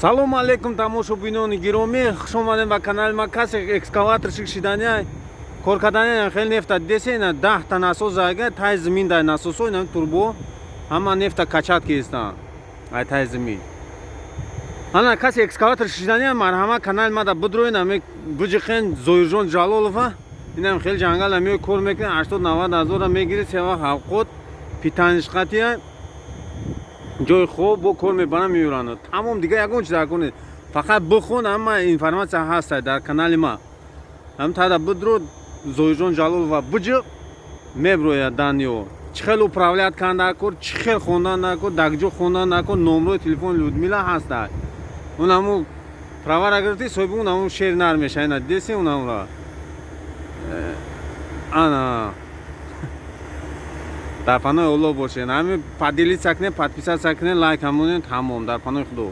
Салому алейкум, тамошобинони гиромӣ, хуш омадем ба канали ма. Касе экскаваторщик шидания, кор кардания, хеле нефта десе, ина 10-та насос ага тай зимин дай насосо, ина турбо ҳама нефта качать кистан ай тай зимин. Ана касе экскаватор шидания, марҳама, канали мада бидроин, ами биҷиқен Зоирҷон Ҷалолова. Инам хеле ҷангал ами кор мекунад, 80-90 ҳазора мегирид, сева ҳавқот питанишқатия, ҷои хоб бо кор мебарам, меюранд, тамом. Дига ягон чиз накунед, фақат бихон, ҳама информация ҳаст дар канали ма. Ҳам тада бидро, Зоирҷон Ҷалолова биҷиқ, меброяд. Даниё чӣ хел управлять кардан дар кор, чӣ хел хондан дар кор, дар куҷо хондан дар кор, номрои телефони Людмила ҳаста. Он ҳаму правара гирифти, соҳиби он ҳаму шери нар меша. Ина диси, он ҳамура ана. Дар паноҳи Оллоҳ бошед. Ҳами поделиться кунед, подписаться кунед, лайк ҳамонед. Тамом, дар паноҳи Худо.